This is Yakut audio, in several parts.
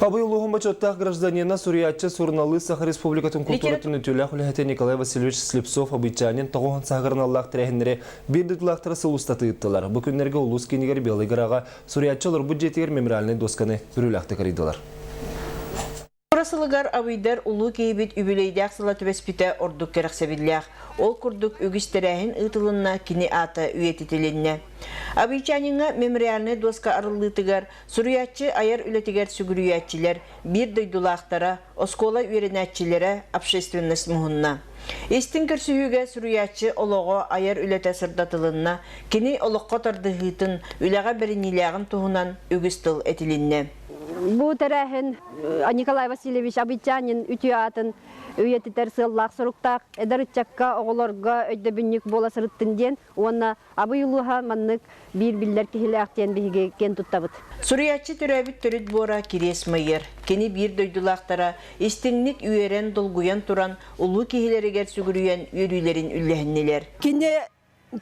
Абый улууһун бочуоттаах гражданина, суруйааччы, суруналыыс Саха Республикатын култууратын үтүөлээх үлэһитэ Николай Васильевич Слепцов Абыйчанин тоҕуһун саһыгырыналлаах тэрээһиннэри биир дойдулаахтара сыл устата ыыттылар. Бу күннэргэ улуус киинигэр Белый Гораҕа суруйааччы олорбут дьиэтигэр мемориальнай дуосканы үрүүлээхтик арыйдылар. Тура сылыгар Абыйдар улуу киһибит үбүлүөйдээх сыла түбэспитэ ордук кэрэхсэбиллээх. Ол курдук үгүс тэрээһин ыытылынна, кини аата үйэтитилиннэ. Абыйчаниҥҥа мемориальнай дуоска арыллыытыгар суруйааччы айар үлэтигэр сүгүрүйээччилэр, биир дойдулаахтара, оскуола үөрэнээччилэрэ, общественность муһунна. Истиҥ көрсүһүүгэ суруйааччы олоҕо, айар үлэтэ сырдатылынна, кини олоххо тардыһыытын, үлэҕэ бэриниилээҕин туһунан үгүс тыл этилиннэ. Бу тэрээһин Николай Васильевич Абыйчанин үтүө аатын үйэтитэр сыаллаах-соруктаах эдэр ыччакка, оҕолорго өйдөбүнньүк буола сырыттын диэн уонна Абый улууһа маннык биир биллэр киһилээх диэн биһиги киэн туттабыт. Суруйааччы төрөөбүт төрүт буора Кириэс Майыар. Кини биир дойдулаахтара истиҥник үөрэн, долгуйан туран улуу киһилэригэр сүгүрүйэн үөрүүлэрин үллэһиннилэр. Кини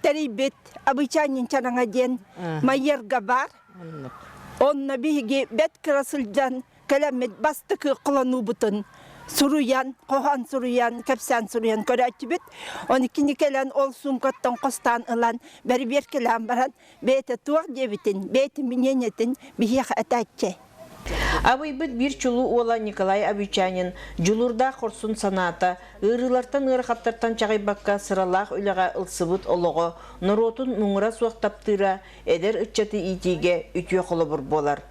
тэрийбит Абыйчанин чараҥа диэн Майыарга баар. Онно биһиги бэт кыра сылдьан кэлэммит бастакы холонуубутун суруйан, хоһоон суруйан, кэпсээн суруйан көрөөччүбүт. Ону кини кэлэн ол суумкаттан хостоон ылан бэрибиэркэлээн баран бэйэтэ туох диэбитин, бэйэтин мнениетин биһиэхэ этээччи. Абыйбыт биир чулуу уола Николай Абыйчанин дьулуурдаах хорсун санаата, ыарыылартан ыарахаттартан чаҕыйбакка сыралаах үлэҕэ ылсыбыт олоҕо, норуотун муҥура суох таптыыра эдэр ыччаты иитиигэ үтүө холобур буолар.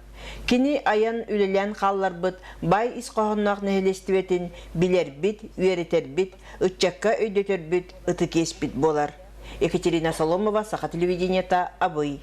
Кини айан үлэлээн хаалларбыт баай ис хоһоонноох нэһилиэстибэтин билэрбит, үөрэтэрбит, ыччакка өйдөтөрбүт ытык иэспит буолар. Екатерина Соломова, Саха телевидениета, Абый.